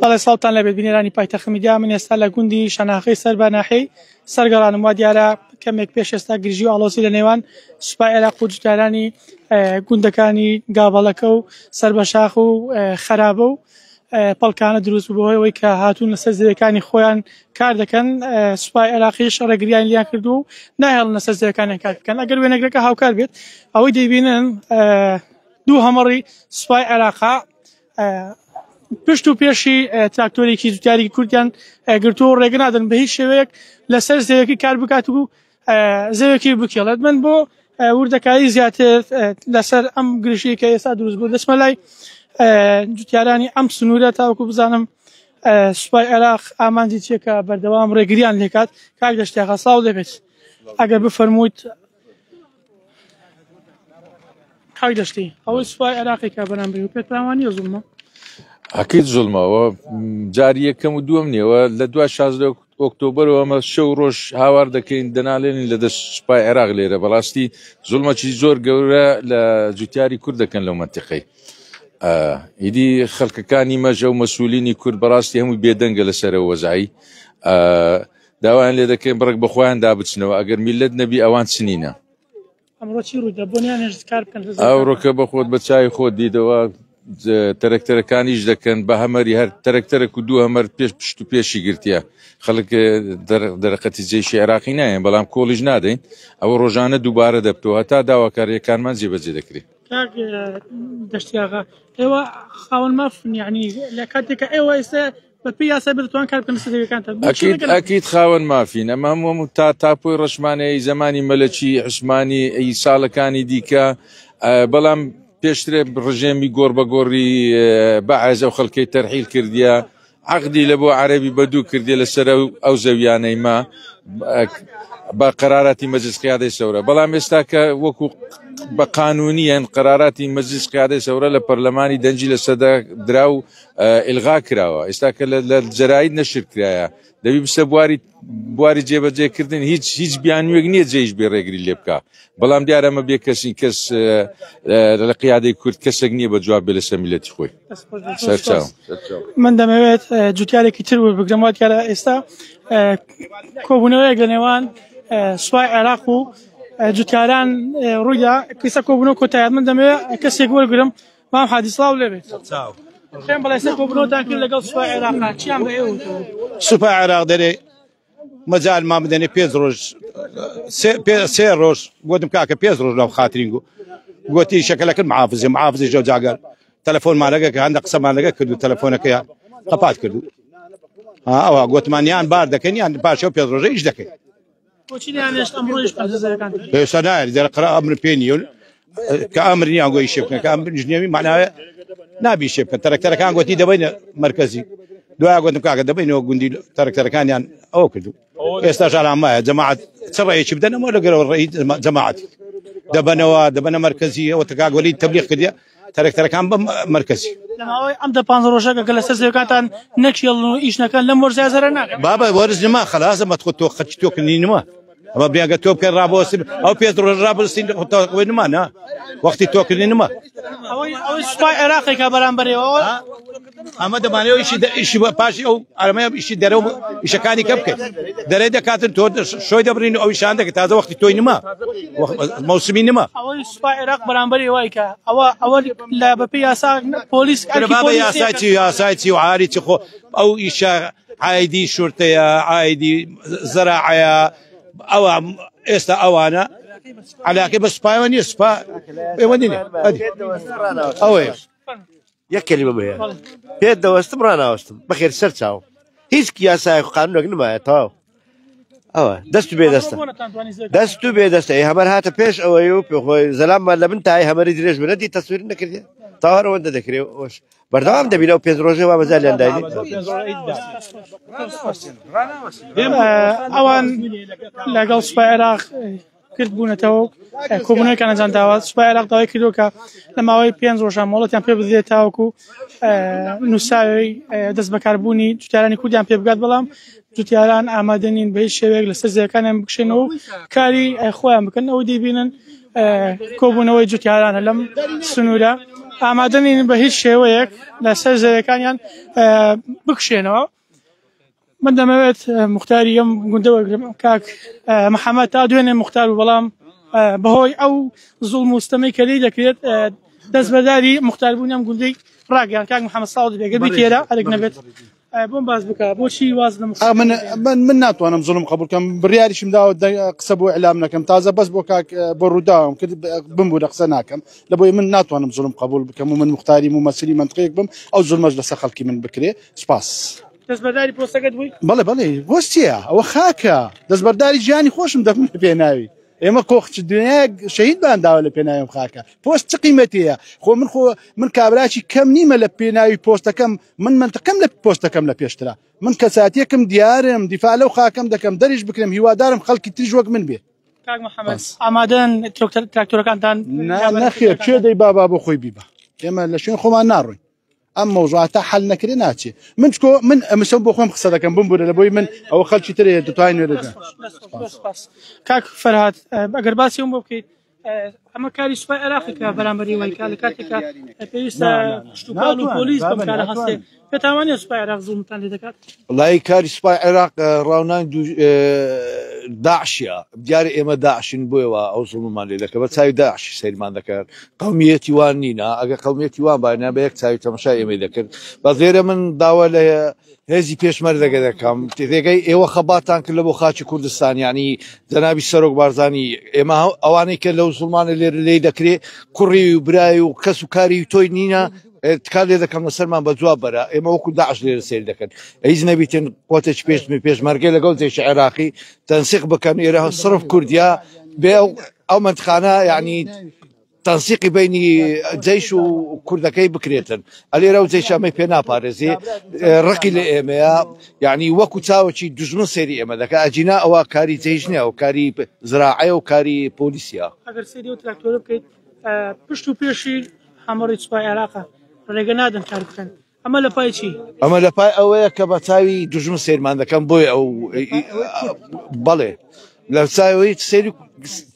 بەڵێ سڵاوتان لەبێت بینەرانی پایتەخت میدیا من ئێستا لە گوندی شەناخەی سەر بە ناحیەی سەرگەڕانم وا دیارە کەمێک پێش ئێستا گرژی و ئاڵۆزی لە نێوان سوپای عێراق و جوتیارانی گوندەکانی گابەڵەکە و سەر بە شاخ و خەرابە و پەڵکانە دروست بوو بەهۆی ئەوەی کە هاتوون لەسەر زەویەکانی خۆیان کار دەکەن سوپای عێراقیش ڕێگریان لیان کردو و ناهێڵن لەسەر زەویەکانیان کار بکەن ئەگەر وێنەگرەکە هاوکار بێت ئەوەی دەیبینن دوو هەمەڕی سوپای عێراقا پشت و پێشی تراکتۆرێکی جوتیاری کوردیان گرتووە و ڕێگە نادەن بە هیچ شێوەیەک لەسەر زەویەکەی کار بکات و زەویەکی بکێڵێت من بۆ وردەکاری زیاتر لەسەر ئەم گرژی کە ئێستا دروست بوو دەچمە لای جوتیارانی ئەم سنوورە تاوەکو بزانم سوپای عێراق ئامانجی چیە کە بەردەوام ڕێگریان لێکات کاک دەشتیاغا سڵاو لێبێت ئەگەر بفەرموویت کاک دەشتی ئەوەی سوپای عێراقی کە بەرامبەری و پێتان وانیە زوڵمە؟ ئەکید زوڵمەوە جاری یەکەم و دووەم نیەوە لە دوای 16 ئۆکتۆبەرەوە ئەمە شەو ڕۆژ هاوار دەکەین دەنالێنین لە دەست سوپای عێراق لێرە بەڕاستی زوڵمەکی زۆر گەورە لە جوتیاری کورد دەکەن لەو مەنتیقەی ئیدی خەڵکەکانی مەژە و مەسولینی کورد بەڕاستی هەمووی بێدەنگە لەسەرەوە وەزعی داوایان لێ دەکەین بڕێک بە خۆیان دابچنەوە ئەگەر میلەت نەبی ئەوان چنینە ئەمڕۆ چی ڕوویدا بۆنیان هێشت کار بکەن ئەوڕۆکە بە خۆت بە چای خۆت دیدەوە تەرەکتەرەکانیش دەکەن بە هەمەری هەر تەرەکتەرەک و دوو هەمەر پێش پشت و پێشی گرتیە خەڵک دەرەقەتی جێشی عێراقی نایەن بەڵام کۆڵیش نادەین ئەوە ڕۆژانە دووبارە دەبتەوە هەتا داواکاریەکانمان جێبەجێ دەکرێت کاک دەشتیاغا ئێوە خاوەن مافن یعنی لە کاتێکە ئێوە ئێستا بەپێی یاسا بێت دەتوان کار بکەن لەسەر زەویەکانتان بۆچی ئەکید ڕێگە نادەن؟ ئەکید خاوەن مافین ئەمە هەموو هەموو تا تاپۆی ڕەشمانەی زەمانی مەلەکی عوسمانی ئی ساڵەکانی دیکە ئە، بەڵام پێشترێ ڕژێمی گۆڕ بە گۆڕی ئە، بەعس ئەو خەڵکەی تەرحیل کردیە عەقدی لە بۆ عەرەبی بە دوو کردیە لەسەر ئەو ئەو زەویانەی ما ئە، بە قەراراتی مەجلس قیادەی سەورە بەڵام ئێستا کە وەکو بە قانونیەن قەراراتی مەجلس قیادەی سەورە لە پەرلەمانی دەنگی لە سەدا درا و ئیلغا کراوە ئێستا کە لە جەراید نەشر کرایە دەبی بچتە بواری بواری جێبەجێکردن هیچ هیچ بیانوێک نییە جێیش بێ ڕێگری لێ بکە بەڵام دیارە ئەمە بێ کەسی کەس لە قیادەی کورد کەسێک نییە بە جواب بێ لەسەر میلەتی خۆی سەرچاو من دەمەوێت جوتیارێکی تر وەربگرم وا دیارە ئێستا کۆبوونەوەیەک لە نێوان سوپای عێراق و جوتیاران ڕوویدا کەسە کۆبوونەوە کۆتایات من دەمەوێت کەسێک وەرگرم مام حادی سڵاو لێ بێت. چاو. پێم بڵێ سەر کۆبوونەوەتان کرد لەگەڵ سوپای عێراق چیان بە ئێوە وتووە؟ سوپای عێراق دەرێ مەجالمان بدەنێ پێنج ڕۆژ سێ ڕۆژ گوتم کاکە پێنج ڕۆژ لەو خاترین گو گوتی شەکەلەکەن معافزێ معافزی ژەو جاگەر تەلەفۆنمان لەگە کە هەندە قسەمان لەگە کرد و تەلەفۆنەکەیان قەپات کردو ئەوە گوتمان یان بار دەکەن یان پاشەو پێنج ڕۆژە ئیش دەکەین بۆچی نانێشت ئەمڕۆیش پەنجەزەکان ئێستا نایە دەرە قرا ئەمر پێ نییە کە ئەمر نییە گۆی شێ بکەن کە ئەمر ژنێوی معناوێ نابی شێ بکەن تەرەکتەرەکان گوتی دەبینە مرکزی دوای گوتم کاکە دەبینەوە گوندی تەرەکتەرەکانیان ئەوە کردو ئێستا ژارامایە جەماعەت چ ڕێیەکی بدەنەوە لەگەرەوە ڕێی جەماعەت دەبەنەوە دەبەنە مرکزی ئەوە تەکاگۆلی تەبلیغ کردیە تەرەکتەرەکان بە مەرکەزی. لە ماوەی ئەم دە پانزە ڕۆژە کە لەسەر زەویەکانتان نەکێڵن و ئیش نەکەن لەم وەرزە زەرەر ناکەن؟ بابە وەرز نما خەلاسە مەتخۆ تۆ خەرچی تۆ کردنی نما ئەمە بیانگە تۆ بکەن ڕابۆستن ئەو پێنج ڕۆژ ڕابستین خۆ نما نا وەختی تۆ کردنی نما ئەوەی ئەوەی سوپای عێراقێکە بەرامبەرەوە ئەمە دەمانەوە ئیشی ئیشی پاشی ئەو ئەرمەیە ئیشی دەرە و ئیشەکانی کە بکەیت دەرێ دەکاتن تۆ شۆی دەبرین ئەو ئیشان دەکە تازە وەختی تۆی نما مەوسمی نما ئەوەی سوپای عێراق بەرامبەری وای کە ئەوە ئەوە لە بەپێی یاسا پۆلیس ئەرکی بابە پۆلیس یاسای چی یاسای چی و عاری چی خۆ ئەو ئیشە عایدی شورتەیە عایدی زەراعەیە ئەوە ئێستا ئەوانە علاقەی بە سوپایەوە نییە سوپا پەیوەندی نییە ئەوەیە یەک کەلیمەم هەیە پێت دەوەستم ڕناوەستم بەخێر سەر چاو هیچ یاسایەک و قانونێک نمایە تەواو ئەوە دەست و بێ دەستە دەست و بێ دەستە ئەی هەمەر هاتە پێش ئەوەی و پێخۆی زەلاممان لە بن تای هەمەری درێژ بنەتی تەسویر نەکردێ تاوار ئەوەندە دەکرێ ئەوش بەردەوام دەبینەوە پێنج ڕۆژێ وا بەزالیان داینی ئەوان لەگەڵ سوپای عێراق کرد بوونەتەوە و کۆبوونەوەیان ئەنجام داوە سوپای عێراق داوای کردووە کە لە ماوەی پێنج ڕۆژان مۆڵەتیان پێ بدرێت تاوەکو نووساوی دەست بەکاربوونی جوتیارانی کوردیان پێ بگات بەڵام جوتیاران ئامادە نین بە هیچ شێوەیەک لەسەر زەویەکانیان بکشێنەوە و کاری خۆیان بکەن ئەو دەیبینن کۆبوونەوەی جوتیارانە لەم سنوورە. ئامادە نین بە هیچ شێوەیەک لەسەر زەویەکانیان بکشێنەوە. من دەمەوێت مختاری ئەم گوندە وەرگرم کاک محەممەد تا دوێنێ مختار و بەڵام بەهۆی ئەو زوڵم و ستەمەی کە لێی دەکرێت دەستبەرداری مختاربوونی ئەم گوندەی ڕاگەیان کاک محەممەد ساڵ دەبێت گەر بیتێرە ئەرک نەبێت بۆم باس بکە بۆچی واز لە من من من ناتوانم زوڵم قبول کەم بڕیاریشم داوە قسە بۆ ئیعلام نەکەم تازە بەس بۆ کاک بۆ ڕووداوم کرد بمبوورە قسە ناکەم لە بۆی من ناتوانم زوڵم قبول بکەم و من مختاری ممەسلی منطقەیەک بم ئەو زوڵمەش لەسەر خەڵکی من بکرێ سپاس. دەستبەرداری پۆستەکەت بووی؟ بەڵێ بەڵێ پۆست چییە ئەوە خاکە دەستبەرداری ژیانی خۆشم دەبم لە پێناوی ئێمە کۆخ چ دنیایەک شەهیدمان داوە لە پێناوی ئەم خاکە پۆست چ قیمەتەیە خۆ من خۆ من کابراکی کەم نیمە لە پێناوی پۆستەکەم من منتقم لە پۆستەکەم لە پێشترا من کەساتیەکم دیارم دیفاع لەو خاکەم دەکەم دەریش بکرێم هیوادارم خەڵکی تریش وەک من بێ. کاک محەممەد ئامادەن تراکتۆرەکانتان؟ نەخێر کێ دەی بابا بۆ خۆی بیبا ئێمە لە شوێن خۆمان ناڕۆین ئەم مەوزوعە تا حەل نەکرێ ناچێ من چکۆ من ئەمسەم بۆ خۆم قسە دەکەم بمبورە لە بۆی من ئەوە خەڵکی ترێ دەتوانین نوێ دەکەن. کاک فەرهاد ئەگەر باسی ئەوم بۆ بکەیت ئەمە کاری سوپای عێراقی کە بەرامبەری وای کە لە کاتێکا پێویستە کشتوکاڵ و پۆلیس بەم کارە هەستێ پێتان وانییە سوپای عێراق زوڵمتان لێ دەکات؟ وەڵایی کاری سوپای عێراق ڕاونان داعشە دیارە ئێمە داعشین بۆیە وا ئەو زوڵممان لێ دەکە بە چاوی داعشی سەیرمان دەکات قومیەتی وان نینە ئەگە قومیەتی وان باینە بە یەک چاوی تەمەشای ئێمەی دەکرد بەس لێرە من داوا لە هێزی پێشمەرگە دەکەم رێگەی ئێوە خەباتان کرد لە بۆ خاکی کوردستان یعنی جەنابی سەرۆک بارزانی ئێمە ئەوانەی کە لەو زوڵمانە لێرە لێی دەکرێ کوڕی و برای و کەس و کاری تۆی نینە تکا لێ دەکەم لەسەرمان بە جواب بەرە ئێمە وەکو داعش لێرە سەیر دەکەن هیچ نەبیتن قوتێکی پێش پێشمەرگەی لەگەڵ جێشی عێراقی تەنسیق بکەن ئێرە سرف کوردیا بێ ئەو مەنتخانە یعنی تەنسیقی بینی جەیش و کوردەکەی بکرێتن ئەلێرە و جەیش ئەمەی پێ ناپارێزی ڕقی لە ئێمەیە یعنی وەکو چاوەکی دوژمن سەیری ئێمە دەکە ئەجینا ئەوە کاری جەیش نییە و کاری زراعەیە و کاری پۆلیسیە. ئەگەر سەیری ئەو تراکتۆرە بکەیت پشت و پێشی هەمەڕی سوپای عێراقە ڕێگە نادەن کار بکەن ئەمە لە پای چی؟ ئەمە لە پای ئەوەیە کە بە چاوی دوژمن سەیرمان دەکەن بۆیە ئەو بەڵێ لە چاوی سەیری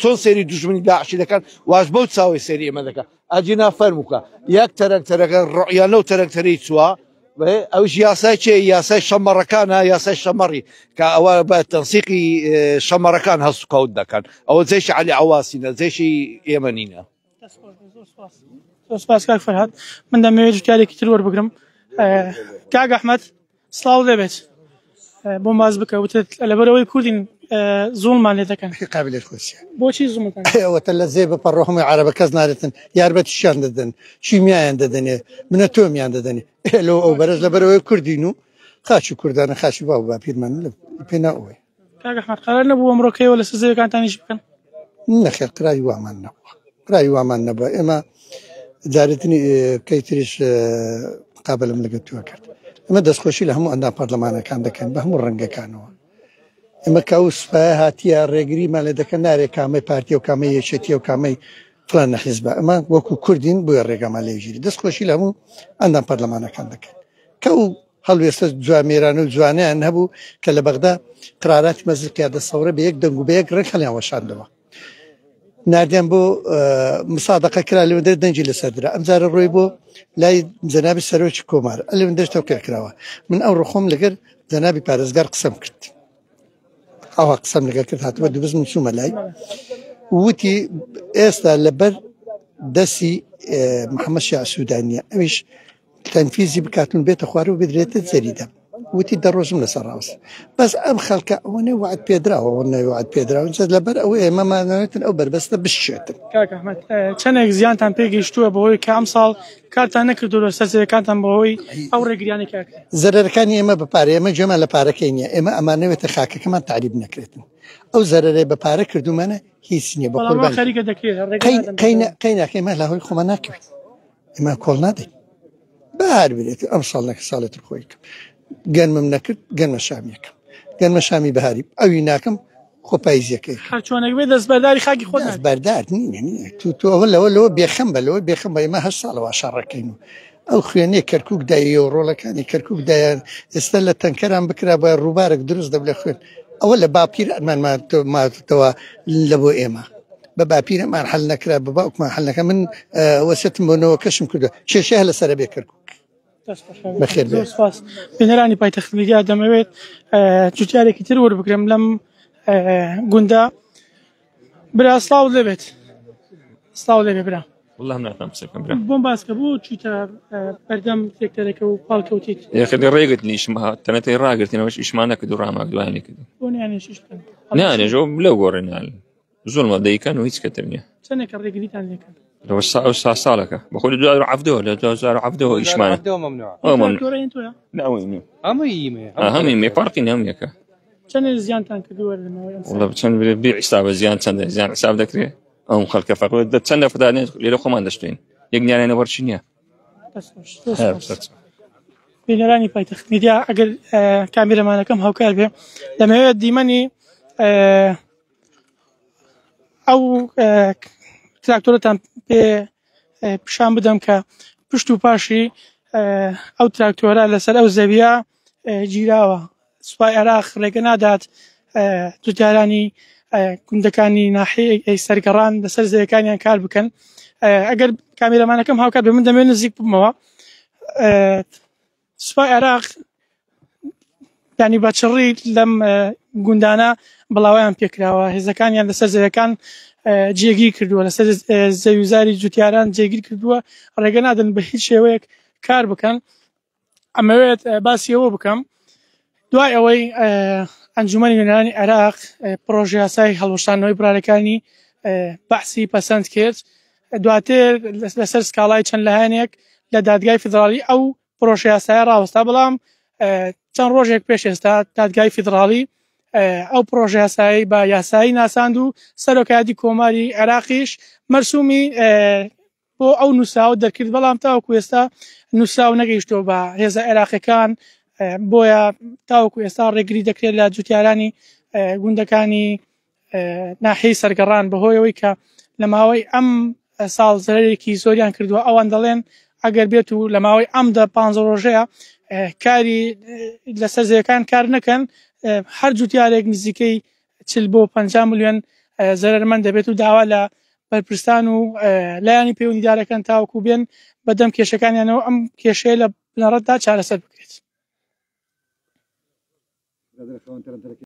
چۆن سەیری دوژمنی داعشی دەکەن واش بەو چاوی سەیری ئێمە دەکەن ئەجینا فەرمووکە یەک تەرەکتەرەکە ڕۆیان لەو تەرەکتەرەی چووە ئەوش یاسای چێ یاسای شەمەڕەکانە یاسای شەمەڕی کە ئەوە بە تەنسیقی شەمەڕەکان هەست و کەوت دەکەن ئەوە جێشی عەلی عەواسینە جێشی ئێمە نینە. زۆر سپاس کاک فەرهاد من دەمەوێت جوتیارێکی تر وەربگرم کاک ئەحمەد سڵاو لێبێت بۆم باس بکە وتت لەبەرەوەی کوردین زوڵمان لێ دەکەن قابلێت خۆشیە بۆچی زوڵمتان ئەوەتە لە زێ بە پەڕۆ هەمووی عەرەبە کەس نارێتن یارمەتیشیان دەدەن شیمیایان دەدەنێ منە تۆمیان دەدەنێ لەو ئەو بەرەش لەبەرەوەی کوردین و خاچی کوردانە خاچی باو باپیرمان لە پێنا ئەوەیە کاک ئەحمەد قەرار نەبوو ئەمڕۆ کەیەوە لەسەر زەویەکانتان ئیش بکەن؟ نەخێر قراری وامان نەبووە قراری وامان نەبووە ئێمە جارێتنی کەیتریش مقابلم لەگەڵ تووە کرد ئەمە دەستخۆشی لە هەموو ئەندام پەرلەمانەکان دەکەن بە هەموو ڕەنگەکانەوە ئێمە کە ئەو سوپایە هاتیە ڕێگریمان لێ دەکەن نارێ کامەی پارتی و کامەی یەکێتی و کامەی فلان حیزبە ئەمە وەکو کوردین بۆیە ڕێگامان لێگیری دەستخۆشی لە هەموو ئەندام پەرلەمانەکان دەکەن کە ئەو هەڵوێستە جوامێرانە و جوانەیان هەبوو کە لە بەغدا قراراتی مەجلس قیادە سەورە بە یەک دەنگ و بە یەک ڕێک هەڵیان وەشاندەوە ناردیان بۆ مسادقە کرا لەوەندەر دەنگی لەسەر درا ئەمجارە ڕۆی بۆ لای جەنابی سەرۆکی کۆمار لەوەندەر تەوقیع کراوە من ئەو ڕخۆم لەگەر جەنابی پارێزگار قسەم کرد ئەوها قسەم لەگەر کرد هاتووە دوبز من چوومە لای وتی ئێستا لەبەر دەستی محەممەد شیع سوودانیە ئەویش تەنفیزی بکاتن بێتە خوارەوە بدرێتە جەریدە وتی دە ڕۆژم لەسەر ڕاوست بەس ئەم خەڵکە ئەوەنە وعد پێدراوە ئەوەنە وعد پێدراوە جا لەبەر ئەوە ئێمە مانەوێتن ئەو بەربەستە بشکێتن. کاک ئەحمەد چەندێک زیانتان پێگەیشتووە بەهۆی کە ئەمساڵ کارتان نەکردووە لەسەر زەویەکانتان بەهۆی ئەو ڕێگریانەی کە ئەکرێن؟ زەرەرەکانی ئێمە بە پارە ئێمە گوێمان لە پارەکەی نییە ئێمە ئەمانەوێتە خاکەکەمان تەعریب نەکرێتن ئەو زەرەرەی بە پارە کردوومانە هیچ نییە بە بەڵام وا قوربانی خەریکە دەکرێت ڕێگە قەی نادەن قەی بەتەواوی. قەی ناکەین ئێمە لە هۆی خۆمان ناکەوین ئێمە کۆڵ نادەین بەهار بێت ئەم ساڵ نەکە ساڵێ تر خۆی کەم گەنمم نەکرد گەنمە شامیەکەم گەنمە شامی بەهاری ئەوی ناکەم خۆ پایزیەکەی هەر چۆنێک بێت دەستبەرداری خاکی خۆت دەست بەردار نینە نییە تو تۆ ئەوە لەوە لەوە بێخەم بە لەوە بێخەم بە ئێمە هەر ساڵەوە شەڕەکەین و ئەو خوێنێ کەرکک دایە و ڕۆڵەکانی کەرکک دایان ئێستا لە تەنکەران بکرا بە ڕووبارێک دروست دەب لە خوێن ئەوە لە باپیر ئەمان ماتەوە لە بۆ ئێمە. بە باپیرەمان حل نەکرا بە باوکمان حل نەکە من وەسێتم بۆ نەوەکەشم کردووە کێشەیە لەسەر بێ کەرکک. بەخێر بێ. سپاس بینەرانی پایتەخت میدیا دەمەوێت جوتیارێکی تر وەربگرم لەم گوندە برا سڵاو لێبێت سڵاو لێبێ برا والله ناتوانم قسە بکەم برا بۆم باس کە بۆ چیتە بەردەم ترێکتەرەکە و پاڵکەوتیت یاخی لە ڕێگەت نیشم تەنەتەی ڕاگرتنەوەش ئیشمان نەکرد و ڕاماک دوایانی کرد بۆ نیانێشیش بکەن نانێژەوە لەو گۆڕێنیان زۆرمە دەیکەن و هیچ کەتر نییە چەندێکە ڕێگریتان لێکەن لەوە سا ئەو سا ساڵەکە بەخۆ لە 2017 لە 2017 ئیشمانە ئەو ممنوع تراکتۆرە تۆیە لا ئەوەی نییە هەمووی ئیمەیە هەمووی مێ فەرقی نییە هەموو یەکە چەندێک زیانتان کردووە لە ماوەی ئەم ساڵ؟ والله چەند بێ حسابە زیان چەندە زیان حساب دەکرێ ئەم خەڵکە فەرق چەند دەفتانێت لێرە خۆمان دەشتین یەک نیانە وەرچی نییە دەست خۆش، دەست خۆش. بینەرانی پایتەخت میدیا ئەگەر کامیرەمانەکەم هاوکار بێ دەمەوێت دیمەنی ئەو تراکتۆرەتان پێ پیشان بدەم کە پشت و پاشی ئەو تراکتۆرە لەسەر ئەو زەویە گیراوە سوپای عێراق ڕێگە نادات جوتیارانی گوندەکانی ناحیەی سەرگەڕان لەسەر زەویەکانیان کار بکەن ئەگەر کامیرەمانەکەم هاوکار بێ من دەمەوێت نزیک ببمەوە سوپای عێراق ینی بە چڕی لەم گوندانە بڵاویان پێکراوە هێزەکانیان لەسەر زەویەکان جێگیر کردووە لەسەر زەویزاری جوتیاران جێگیر کردووە ڕێگە نادەن بە هیچ شێوەیەک کار بکەن ئەمەوێت باسی ئەوە بکەم دوای ئەوەی ئەنجومەنی نوێنەرانی عێراق پرۆژە یاسای هەڵوەشاندنەوەی بڕارەکانی بەعسی پەسەند کرد دواتر لەسەر سکاڵای چەند لایەنێک لە دادگای فیدراڵی ئەو پرۆژە یاسایە ڕاوەستا بەڵام چەند ڕۆژێک پێش ئێستا دادگای فیدراڵی ئەو پرۆژە یاسایی بە یاسایی ناساند و سەرۆکایەتی کۆماری عێراقیش مەرسومی بۆ ئەو نووسراوە دەرکرد، بەڵام تاوەکو ئێستا نووسراو نەگەیشتووە بە هێزە عێراقیەکان، بۆیە تاوەکو ئێستا ڕێگری دەکرێت لە جوتیارانی گوندەکانی ناحیەی سەرگەڕان بەهۆیەوەی کە لە ماوەی ئەم ساڵ زەرەرێکی زۆریان کردووە. ئەوان دەڵێن ئەگەر بێت و لە ماوەی ئەم دە پ ڕۆژەیە کاری لەسەر زەویەکان کار نەکەن هەر جوتیارێک نزیکەی 40 بۆ 50 ملیۆن زەرەرمەند دەبێت و داوا لە بەرپرسان و لایەنی پەیوەندیدارەکان تاوەکو بێن بەدەم کێشەکانیانەوە ئەم کێشەیە لە بنەڕەتدا چارەسەر بکرێت.